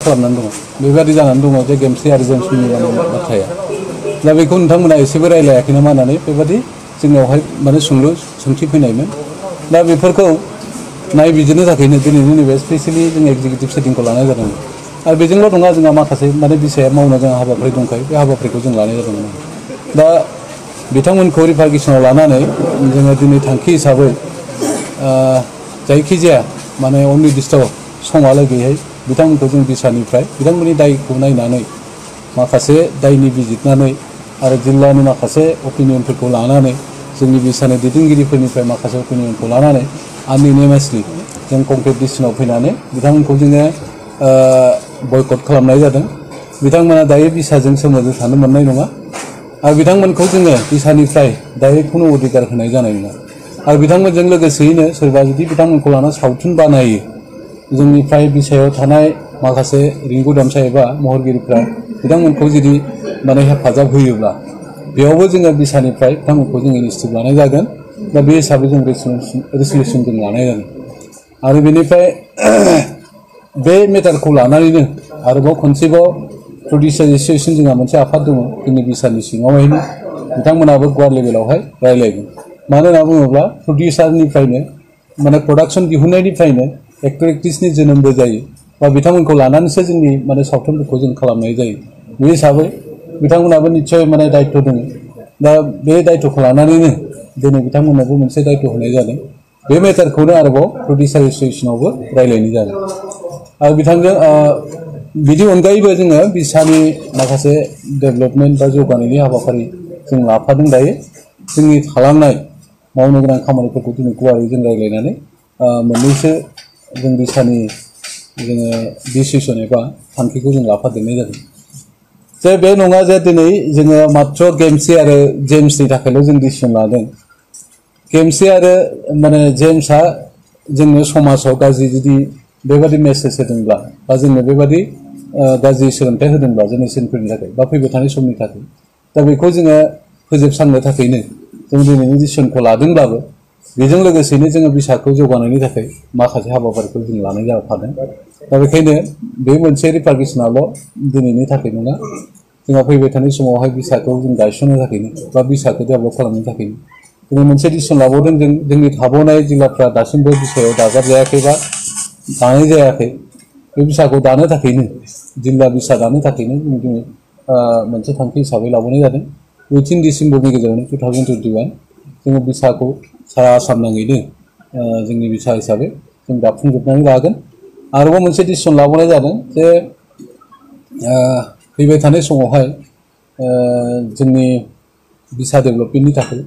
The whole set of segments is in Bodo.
खालामनानै दङ बेबादि जानानै दङ जे गेमस्रि आरो जेम्सनि बाथ्राया दा बेखौ नोंथांमोना एसेबो रायलायाखै नामा होननानै बेबादि जोंनावहाय माने सोंथि फैनायमोन दा बेफोरखौ नायबिजिरनो थाखायनो दिनैनि नैबे स्पेसियेलि जों एग्जिकिउटिभ सेटिंखौ लानाय जादों आरो बेजोंल' नङा जोंहा माखासे माने बिसाया मावनो गोनां हाबाफारि दंखायो बे हाबाफारिखौ जों लानाय जादोंमोन दा बिथांमोनखौ रिपार्किसनाव लानानै जोङो दिनै थांखि हिसाबै जायखिजाया माने अनिर्दिष्ट समहालागैहाय बिथांमोनखौ जों बिसानिफ्राय बिथांमोननि दायखौ नायनानै माखासे दायनि बिजिरनानै आरो जिल्लानि माखासे अपिनियनफोरखौ लानानै जोंनि बिसानि दैदेनगिरिफोरनिफ्राय माखासे अपिनियनखौ लानानै आनइउनिमासलि जों कंक्रिट डिसिसनाव फैनानै बिथांमोनखौ जोङो बयकट खालामनाय जादों बिथांमोना दायो बिसाजों सोमोन्दो थानो मोननाय नङा आरो बिथांमोनखौ जोङो बिसानिफ्राय दायो खुनु अधिकार होनाय जानाय नङा आरो बिथांमोनजों लोगोसेयैनो सोरबा जुदि बिथांमोनखौ लाना सावथुन बानायो जोंनिफ्राय बिसायाव थानाय माखासे रिंगु दामसा एबा महरगिरिफ्रा बिथांमोनखौ जुदि माने हेफाजाब होयोब्ला बेयावबो जोङो बिसानिफ्राय बिथांमोनखौ जों इनिसिएटिभ लानाय जागोन दा बे हिसाबै जों रेसुलेसन जों लानाय जागोन आरो बेनिफ्राय बे मेटारखौ लानानैनो आरोबाव खनसेबाव प्रडिउसार एसोसिएसन जोंहा मोनसे आफाद दङ जोंनि बिसानि सिङावहायनो बिथांमोनाबो गुवार लेभेलावहाय रायलायगोन मानो होनना बुङोब्ला प्रडिउसारनिफ्रायनो माने प्रडाक्सन दिहुननायनिफ्रायनो एक्टर एक्ट्रिसनि जोनोमबो जायो बा बिथांमोनखौ लानानैसो जोंनि माने सावथुनफोरखौ जों खालामनाय जायो बे हिसाबै बिथांमोनाबो निस्सय माने दायित्व दङ दा बे दायित्वखौ लानानैनो दिनै बिथांमोननोबो मोनसे दायित्व होनाय जादों बे मेटारखौनो आरोबाव प्रडिउसार एसोसिएसनावबो रायलायनाय जादों आरो बिथांजों बिदि अनगायैबो जोङो बिसानि माखासे डेभेलपमेन्ट बा जौगानायनि हाबाफारि जों लाफादों दायो जोंनि खालामनाय मावनो गोनां खामानिफोरखौ दिनै गुवारै जों रायलायनानै मोननैसो जों बिसानि जोङो डिसिसन एबा थांखिखौ जों लाफादेरनाय जादों जे बे नङा जे दिनै जोङो मात्र गेमस्रि आरो जेम्सनि थाखायल' जों डिसिसन लादों गेमस्रि आरो माने जेम्सआ जोंनो समाजाव गाज्रि जुदि बेबादि मेसेज होदोंब्ला बा जोंनो बेबादि गाज्रि सोलोंथाइ होदोंब्ला जेनेरेसनफोरनि थाखाय बा फैबाय थानाय समनि थाखाय दा बेखौ जोङो फोजोबस्रांनो थाखायनो जों दिनैनि डिसिसनखौ लादोंब्लाबो बेजों लोगोसेनो जोङो बिसाखौ जौगानायनि थाखाय माखासे हाबाफारिखौ जों लानाय जाफादों दा बेखायनो बे मोनसे रिपार्किसनाल' दिनैनि थाखाय नङा जोंहा फैबाय थानाय समावहाय बिसाखौ जों गायसननो थाखायनो बा बिसाखौ डेभेलप खालामनो थाखायनो जोङो मोनसे डिसिसन लाबावदों जों जोंनि थाबावनाय जिल्लाफ्रा दासिमबो बिसायाव दाजाबजायाखै बा दानाय जायाखै बे बिसाखौ दानो थाखायनो जिल्ला बिसा दानो थाखायनो जों दिनै मोनसे थांखि हिसाबै लाबोनाय जादों 18 डिसेम्बरनि गेजेरावनो 2021 जोङो बिसाखौ सारा आसाम नाङैनो जोंनि बिसा हिसाबै जों दाफुंजोबनानै लागोन आरोबाव मोनसे डिसिसन लाबोनाय जादों जे फैबाय थानाय समावहाय जोंनि बिसा डेभेलपमेन्टनि थाखाय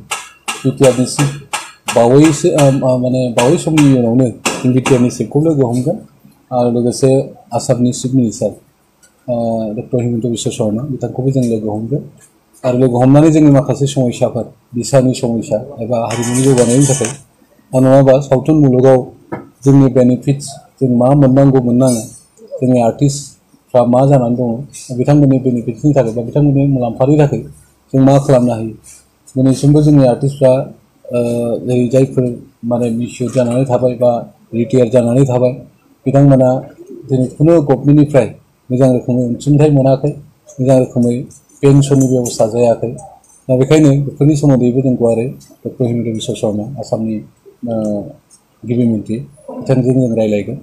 बिटिआरडिसि बावै समनि उनावनो जों बिटिआरनि चिफखौ लोगो हमगोन आरो लोगोसे आसामनि chief minister doctor Himanta Biswa Sharma बिथांखौबो जों लोगो हमगोन आरो लोगो हमनानै जोंनि माखासे समस्याफोर बिसानि समस्या एबा हारिमुनि जौगानायनि थाखाय नङाबा सावथुन मुलुगाव जोंनि बेनिफिट्स जों मा मोननांगौ मोननाङा जोंनि आर्टिस्टफ्रा मा जानानै दङ बिथांमोननि बेनिफिट्सनि थाखाय बा बिथांमोननि मुलाम्फानि थाखाय जों मा खालामनो हायो दिनैसिमबो जोंनि आर्टिस्टफ्रा जायफोर माने मिसइउज जानानै थाबाय बा रिटायार जानानै थाबाय बिथांमोना दिनै खुनु गभर्नमेन्टनिफ्राय मोजां रोखोमै अनसुंथाइ मोनाखै मोजां रोखोमै पेन्सननि बेबस्था जायाखै दा बेखायनो बेफोरनि सोमोन्दैबो जों गुवारै डक्टर हिमन्त बिश्व शर्मा आसामनि गिबि मन्थ्रि बिथांजों जों रायलायगोन